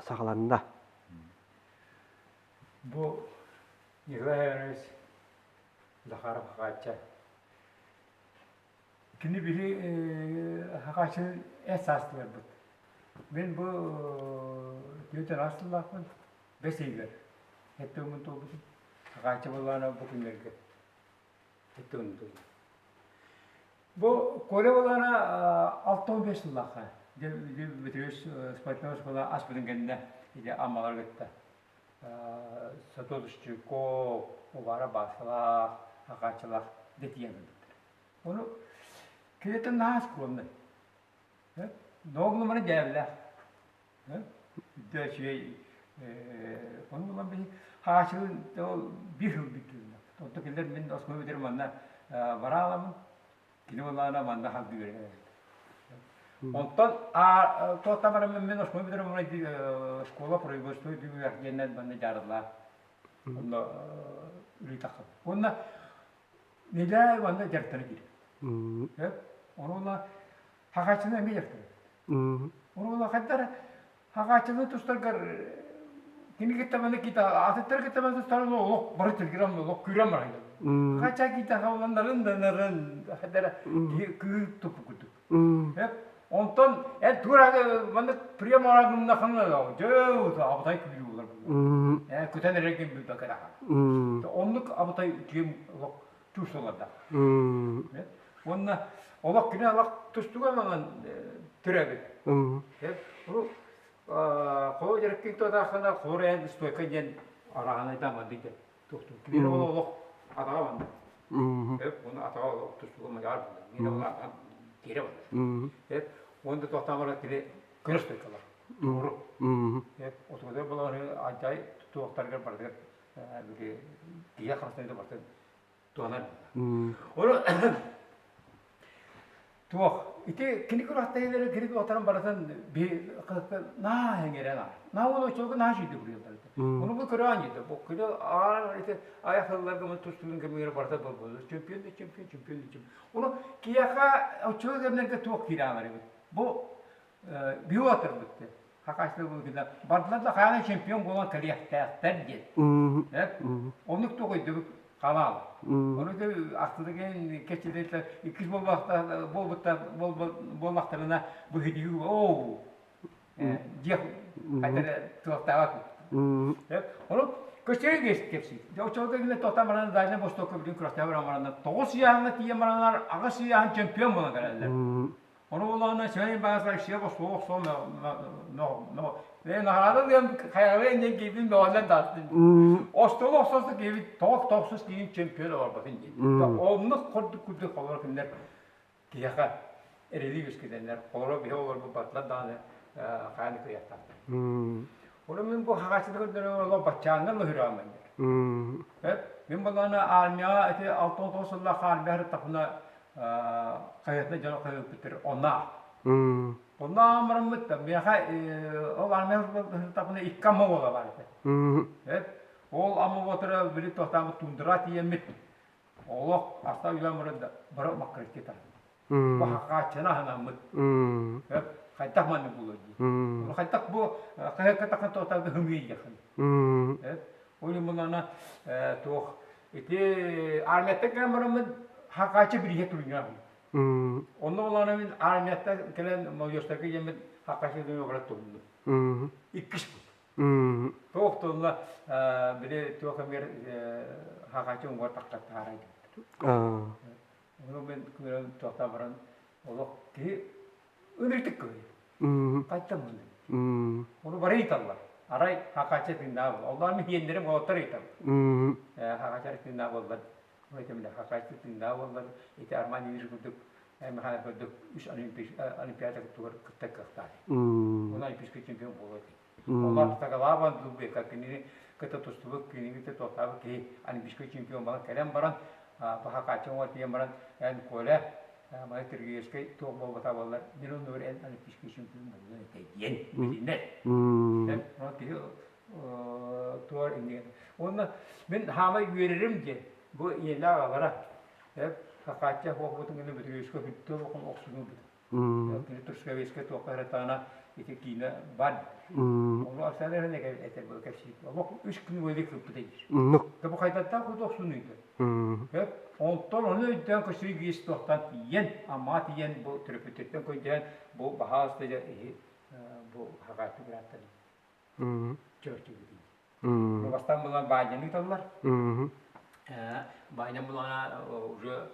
саҕаланна. Бу Николай Иванович Захаров Хахаачча. Кини биһи Хахааччы эт саастыыларбыт. Мин бу түөрт араас сыллаахпын, бэс ыйыгар эт уҥун туолбутум. Хахааччы буоллаҕына бу күннэргэ эт уҥун туолбут. Бу Коля буоллаҕына 65 сыллаахха дьэ Петрович спортивнай оскуола аспытын кэннэ ити Аммалар кытта Сатодушчуков, Убара Баасалаах, Хахааччылаах дэтийэн ылбыттар. Ону киниттэн наһаа скромный. Ногу маны дьээбэлээх. Үрдэ үчүгэй ону булан биһи хаачылын ол биир сыл бүттүлүнэ. Онто кинилэр мин оскуола бүтэрим манна барааламын кини буоллаҕына манна халдыыр Онтон туохтан бараммын мин оскуола бүтэрим школа производства үтүгүгэр диэннэн манна дьаарыллаа. Онно үлүү тахсар. Уонна Нелээ манна дьарыктана киирбит. Ону уонна Хахааччыны эмиэ дьарыктанар. Ону уонна хайдах Хахааччыны тустаргар кини кытта маны кита атыттар кытта маны тустар олох бары телеграмм олох күүрэн баран Хача кита хавланнарын да нарын хайдара кыы тупу курдук. Онтон эн тура маннык прием оҥордуннахына дьэ абытай күүрүү буолар буолар. Көтөн эрэргин билбэккэ даҕаны. Оннук абытай үтүөм олох чувстволардаах. Уонна олох кини олох тустуга манан төрөөбүт. Холо дьарыккын туотааххына холор эн стойка диэн араанайда маннык диэн туохтуу. Кини ол олох атаҕа маннык. Уонна атаҕа олох тустуга мадьаар буолар. Мин ол атаҕа тиэрэ буолар. Уонна туохтаан баран кини көнө стойкалар. Туору. Отугудар болону ажай туохтарыгар барытыгар били тиһэ харыстайда барытын туһанар. Ону туох ити кини күрэхтэһиилэри кини туохтарын барытын би наа эҥэрэн аа. Наа ол оччолорго наа сүйдэ буруйаллар этэ. Ону бу көрөөн дьиде. Бу кини аар ити айах тылларга мын тустуун кэмигэр барыта болболу. Чемпион да чемпион, чемпион да чемпион. Ону киһиэхэ оччолор кэмнэргэ туох киирэн эбит. Бу биотырбыт диэн. Хакасия бардылар да хаана чемпион буолан кэлиэхтээхтэр диэн. Оннук туох өйдөбүл ханаал. Ону ахтыдыгын кэчилейлер иккис буолбуттар буоллахтарына быһыдыы оо диэх хайдара туохтаабат. Ону көстөрө кэпсиир. Оччолорго гинэ тохтон баран Дальнай Востокка бүтүн күрэхтэһэ баран бараннар тоҕус ыйааһыҥҥа тиийэн бараннар аҕыс ыйааһын чемпион буолан кэлэллэр. Ону буоллаҕына Семен Иванович Алексеев суох охсуом наҕараада диэн хайаларын диэн киһибин мөҕөллөн таастым. Остуолу охсосто киһибит тоҕо тохсус киһин чемпион олорботун диэн. Оннук курдук курдук холоро кинилэр киһиэхэ эрэли үөскэтэннэр холоро биһи олорбут батылар даҕаны хаан кыйаттаахтар. Ону мин бу хаҕааччыны көрдөрөр олох баччааннан лоһурааммын диир. Мин буоллаҕына армияҕа ити 69 сыллаах армия сырыттахпына хаһыатына дьоно хаһыаппыттар онно онно ааммараммыт миэхэ ол армия сырыттахпына икки амма уола баар этэ. Ол амма уотара били туохтаабыт тундра тиийэммит олох аста үлэм баран да бары маккырытты Бу хахааччыны аһынаммыт. Хайдах маннык буолуо дии. Хайдах бу хаһыакка тахсан туохтарга хымыйыахын. Ол мунана туох ити армияттан кэлэн бараммын хахааччы бирииһэ туруйнаахын. Онно булана мин армияттан кэлэн молодежтарга диэммин хахааччы туруйна барат туһуннум. Иккис бу. Туох тонна били туох эмгер хахааччы уҥуор тахтар таарай. Ону мен көрөн туохтаан баран олох киһи ынырытык кыһыйар. Хайтан муну. Ону бары ыйыталлар. Арай хакача тыыннаах буолар. Оллоор мин иэннэрим уолаттар ыйыталлар. Хакача тыыннаах буоллар. Этим хакача тыыннаах буоллар. Ити Арман Ильич курдук Михаил курдук үс олимпиада тугар кытта кыахтаах. Оны олимпийский чемпион буолуо этэ. Олар Тагалаабан Дубека кинини кытта тустубут, кинини кытта туохтаабыт киһи олимпийский чемпион буолан кэлэн баран, Бахакачча уҥа тиийэн баран, эн Коля, Майя Сергеевскай туох буолбата буоллар, мин оннугар эн олимпийский чемпион буолуон этэ диэн билинэр. Эн киһи туор иннигэр. Уонна мин хаамай үөрэрим диэн, бу ийэлээх аҕалара, Хакачча хуохбутун гына Бөтүрүөскэ хүттэ олохон охсунуу быта. Кини Трускавецкай туохха эрэ таана ити киинэ бар. Ону Арсен этэр бу кэпсиир. Олох үс күн уолу кыппыта диир. Бу хайдаттаах курдук охсунуйду. Онтон ону өйдөөн көстүү биэс туохтан тиийэн, амма тиийэн бу төрөппүттэртэн көйдөөн бу баһаалыста иһи бу хагааты бырааттар чөрчүгүтүй. Бастаан булан баанньаны ыыталлар. Баанньан булана уже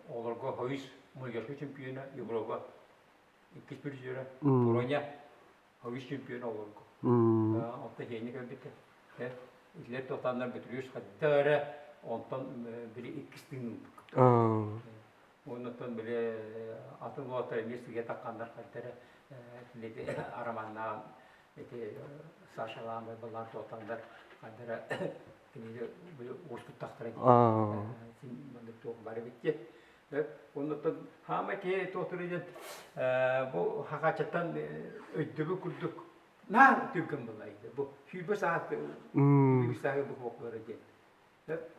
олорго хойус молодежка чемпиона Европа иккис призера Пуроня хойус чемпиона олорго. Онто хиэнни кэлбитэ. Итилер тохтааннар Бөтүрүөс хадда эрэ онтон били иккис тыын ылбыт. Оннуттан били атын уолаттар эмиэ сыыйа тахханнар хайда эрэ Араманнаан ити Сашалаан Байбаллаан туотаннар хайда эрэ кинини били уоскуттахтара дии. Син маннык туох бар эбит диэн. Оннуттан хаамай киһи туохтур диэн бу хахааччаттан өйдөбүл курдук наар түргэн буолла бу 20 саас 20 сааһы бу буолара диэн.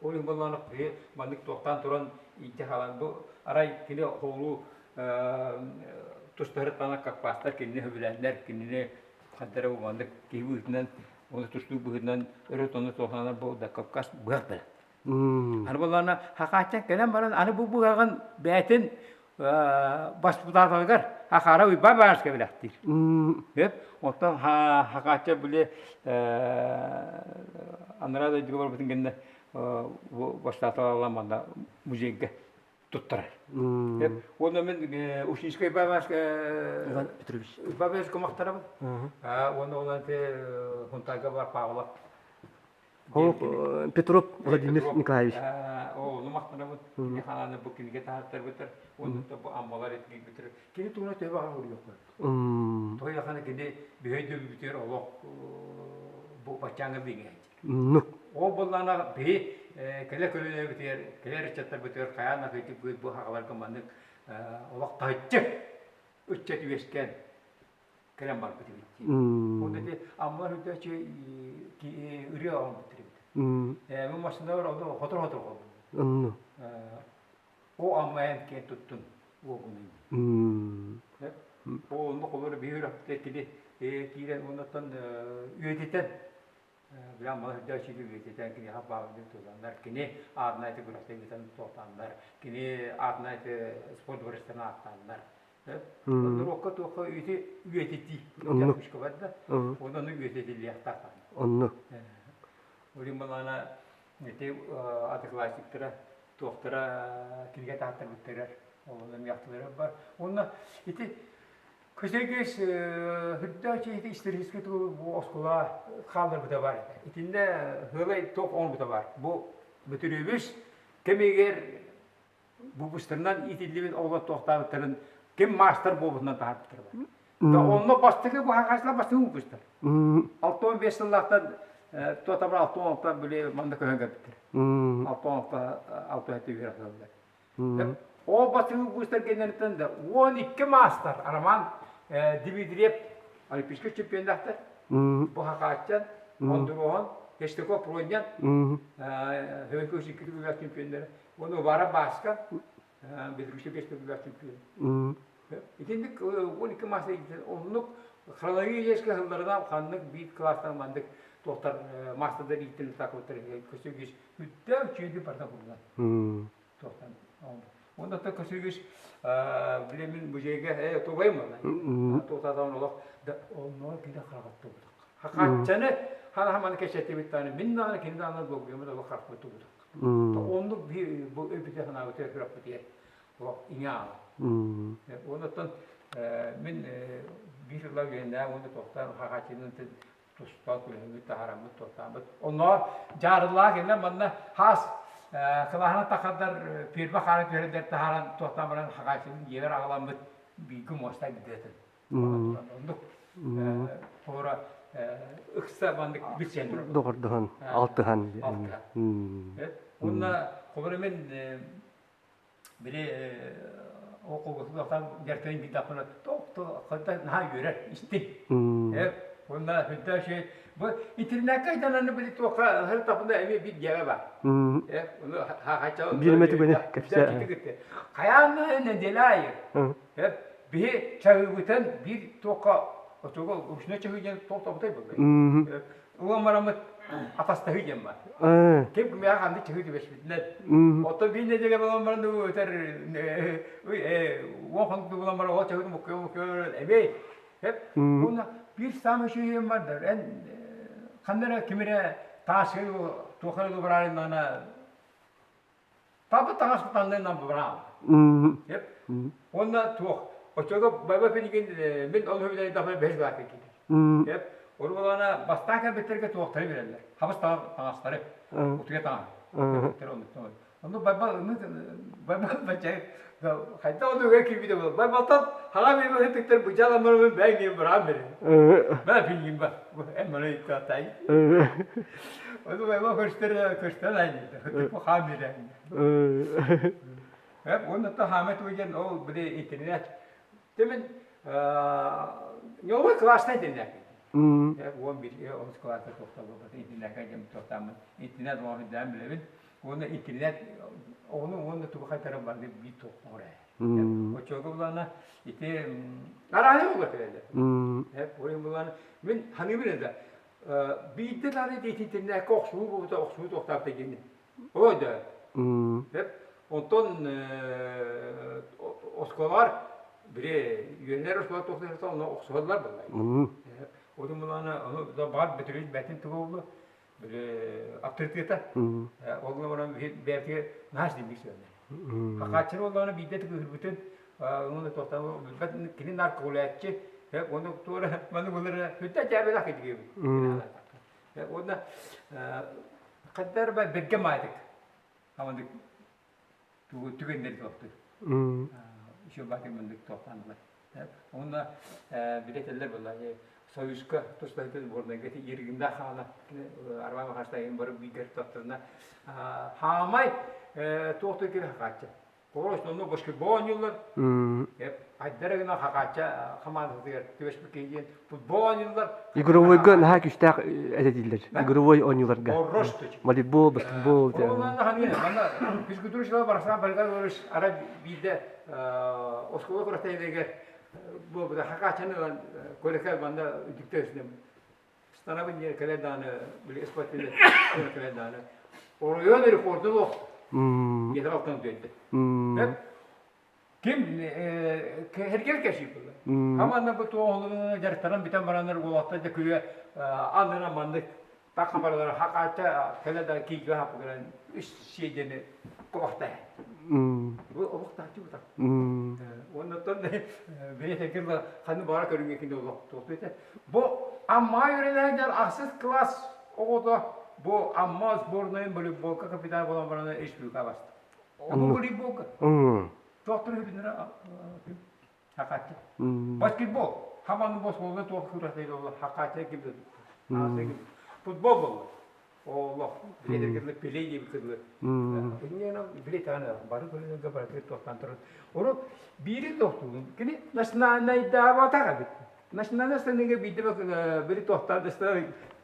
Ол иһин буоллаҕына киһи маннык туохтаан туран иитэ хаалан бу арай кини хоолуу тустаһырыттаҕына кавказтар кинини сөбүлээннэр кинини ханна эрэ маннык киһи быһыытынан уонна тустуу быһыытынан өрө тону туохтаанар бу да Кавказ быһах бэлэ. Аны буоллаҕына Хахааччан кэлэн баран аны бу быһаҕын бэйэтин баспытааталыгар Хахаара Уйбаан Бааска бэлэхтиир. Сөп. Оттон Хахаачча били анараа дойдуга барбытын кэннэ бу бастааталалаан манна музейга туттарар. Уонна мин Ушинскай Бабаска Иван Петрович Бабаска махтарабын. Уонна ол Хунтайга бар Павлов Ол Петров Владимир Николаевич. Ону махтанабыт. Кини ханааны бу кинигэ таһааттарбыттар. Онно бу аммалар этигибитер. Кини тугуна төһө баҕар уруйуохха. Тоҕо яхана кини биһөй дөбүбүтүгэр олох бу баччааҥҥа биҥээччи. Ол буоллаҕына биһи кэлэ көлүөнэбитигэр, кэлэр ыччаттарбытыгар хайаан да кыйтык бу хаҕаларга маннык олох таһыччы ыччат үөскээн кэлэн барбыт эбит дии. Онно ити Аммалар үрдөөччү ырыа оҥорбуттар эбит. Мин массыынабар ону хотор-хотор холбум. О Амма эн киэн туттун уогунун. О онно холор биир үрэхтэр кини киирэн оннуттан үйэтитэн Били Аммалар үрдөөччү үйэтитэн киниэхэ баалдын туланнар, кини аатынан ити күрэхтэ ыытан туохтааннар, кини аатынан ити спорт дворецтарын ааттааннар. Норуокка туохха үйэти үйэтитии Оннук. бар да, онон үйэтитиллиэхтээх. Оннук. Улин балана ити одноклассниктара туохтара кинигэ таһаттарбыттарар, ол эмиэхтилэрэ бар. Онно ити Көсөгөс үрдээх ити историческай бу оскуола хаалларбыта бар. Итиннэ хылай туох оҥорбута бар. Бу Бөтүрүөбүс кэмигэр бу быстарынан иитиллибит оҕолор туохтаабыттарын ким маастар буолбутунан таһаарбыттар бар. Онно бастакы бу хаҥааччылар бастакы выпустар. 65 сыллаахтан туотабар 66 били манна көһөн кэлбиттэр. 66 67 үөрэх ылаллар. Ол бастакы выпустар генериттэн да 12 маастар Роман Дмитриев олимпийскай чемпионнаахтар. Бу Хакааччан, Мондуруоһун, Хестяков Проньян, Хөвөкөс икки төгүллээх чемпионнара. Уонна Вара Бааска, Бедруча бес төгүллээх чемпион. Итинник 12 маастар оннук хронологическай сылларынан ханнык биир класстан маннык туохтар маастардар ииттэн такыбыттар көсөгүс үттээх үчүгэйдик барда курдук. Туохтан Онно та көсөгүс биле мин музейга э тубайм туохтаатаҕын олох да онно кини харахаттыбытак. Хакааччаны хана хаманы кэчэтибит таны мин даҕаны кини даҕаны долгуйаммыт олох харахпытыбытак. Оннук бу өбүтэ санаабыта сүрэхпитигэр олох иҥэ аала. Оннуттан мин биир сылла үөрэннээх уонна туохтаан хахааччынын туспа күлүһүммүт таһараммыт туохтааммыт. Онно дьаарылаах иннэ манна хаас кылааһына тахардар пиэрбэ хаара түһэрдэр таһааран туохтаан баран хахааччынын дьиэбэр аҕаламмыт бииргэ муоста быатын. Оннук туора ыкса маннык билсэн турар. Доҕордоһон, алтыһан. Алтыһан. Уонна холобура мен били окугутугар дьарыктанан биирдэхпинэ тох наһаа үөрэр истиҥ. Уонна сүрдээх үчүгэй бу интернекка ыйдананы били туохха сырыттахпына эмиэ биир дьиэҕэ баар. Ону Биир эмэ түгэни кэпсээ. Хайаан нэдиэлэ аайы. Биһи чаһыыбытын биир туохха отуга ручной чаһыы диэн туох тобутай буолла. Уон бараммыт атастаһыы диэн бар. Ким кимиэхэ ханнык чаһыы түбэспитинэн. Оттон биир нэдиэлэ буолан баран өтөр уон хонук буолан баран ол чаһыытын муккуйа муккуйа эмиэ Хеп уонна биир саамай үчүгэйим бар да эн ханна эрэ ким эрэ тааска туох эрэ бараарыннаҕына Табы таҥас таннынан быраам. Хеп. Уонна туох оччого байба пинигин мин ол хүбүлэри даҕаны бэһис баакка киирдим. Хеп. Урулана бастаан кэлбиттэргэ туохтары билэллэр. Хабыс таҥастары. Утуйа таҥас. Онну байба байба бачай хайда ону өҥө киирбитэ буолла. Байбалтан хаҥа биир быһыттыктар быдьааламмарымын бэйэҥ быраам бери. Мэ пингин ба. Эн маны иттатай. Ону байба көстөр көстөр айны. Бу хаам бире. Эп онно та хаамет диэн ол били интернет. Темен Ньолбой классный интернет. 11 онус кылааска тохтобут интернетка дем тохтаммын. Интернет оҥордоон билэбин. Уонна интернет оҕону уонна тугу хайтаран барды биир туох оҥорор. Оччолорго булаана ити арааны була кэлэллэр. Ойун булаана мин ханыыбын да биирдэ даҕаны ити интернеккэ охсуһуу буолбута охсуһуу туохтаабыта диэн. Ой да. Онтон оскуолалар били үөннэр оскуола туохтаахта онно охсуһаллар буолла. Отун булаана ону баар бөтүрүс бэтин тугу булла били авторитета. Ол гынан баран бэйэтигэр наһаа ситимник сыһыаннаһар. Хахааччыны буоллаҕына биирдэ тыгыһырбытын уонна туохтан билбэт кини наар көҕүлээччи уонна туора маны булар сүрдээх дьээбэлээх киһи Уонна хайдар ба бэргэ маайдык амандык түгэннэри туохтур. Еще баатыр мындык туохтаанылар. Уонна билетеллер буолла Союзка тустаһытын сборнайга Иргинда хаала Арбаа Махастайын барып бииргэр туохтарына хаамай туохтур кири хакааччы. Короче, онно баскетбол оонньууллар. Айдара гына хакаачча хамаандатыгар түбэспит киһи диэн футбол оонньууллар. Игровойга наһаа күүстээх этэ дииллэр. Игровой оонньууларга. Волейбол, баскетбол. Манна физкультура барсан барыгар ара биирдэ оскуола күрэхтэһиилэригэр буолбута хакааччаны ылан көлөкө манна үтүктэ үсүнэм станабын диэн кэлэр даҕаны били спортивный кэлэр даҕаны оройуон рекорду суох метр алтан түөрдэ ким эргэл кэсиир буолла хаманна бу туоһулугун дьарыктанан бүтэн бараннар уолаттар да күрүө аннынан маннык тахсан баралар хакаачча кэлэ да кииргэ хаппыгынан үс сиэдьэни кобахтаа бу обохтааччы бутак оннуттан бэйэтэ ханны баара көрүҥҥэ кини олох туохтуйта Бу Амма үөрэнээччилэр ахсыс кылаас оҕото бу Амма сборнайын волейболга капитан буолан баран республика баста. Ону волейболга. Туохтар үһүннэрэ хакааччы. Баскетбол. Хаманы босболга туох күрэхтэһии буолла хакааччы ким Футбол буолла. Олох билетергерлик пелей диэбит кыдылы. Инньэ билет аны бары көлүнөргө барытыгар туохтаан турар. Ону биири тохтугун. Кини национальнайдаабатах эбит. Национальнай станыыга биирдэ били туохтаан да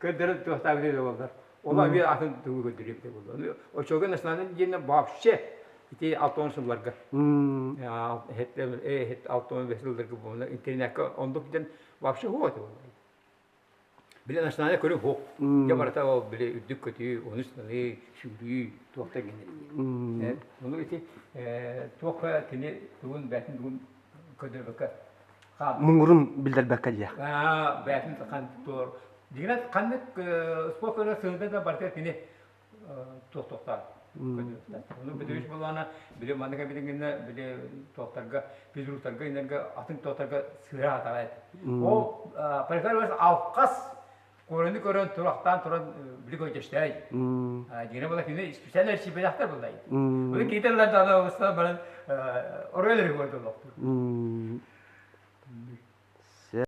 көрдөрөн туохтаабыт буоллар. Ол эмиэ атын тугу көрдөрүө буолла. Оччолорго национальный диэн вообще ити 60 сылларга 65 сылларга буолла интернетка оннук диэн вообще суох этэ буолла. Били национальный көрүҥ суох. Дьэ барыта ол били үрдүк көтүү, ону сыныы, сүүрүү туохта гинэ. Ону ити туохха кини тугун бээтин тугун көрдөрбөккө Муҥурун биллэрбэккэ диэх. Бээтин хан туор. Дигинэ ханнык спорт көрүҥэр сыһыта да барыта кини туох туохтаах. Ону Петрович буоллаҕына били маннык эбитиҥинэ били туохтарга физруктарга иннэргэ атын туохтарга сыыра атаҕа этэ. Ол Поликарпович алхас Куораны көрөн турахтаан туран били көйдөстөй. Дигинэ була кини специально эрчийбэтэхтэр буллай. Оны киитэллэр даҕаны оҕустан баран оройон эрэ көрдө олохтур.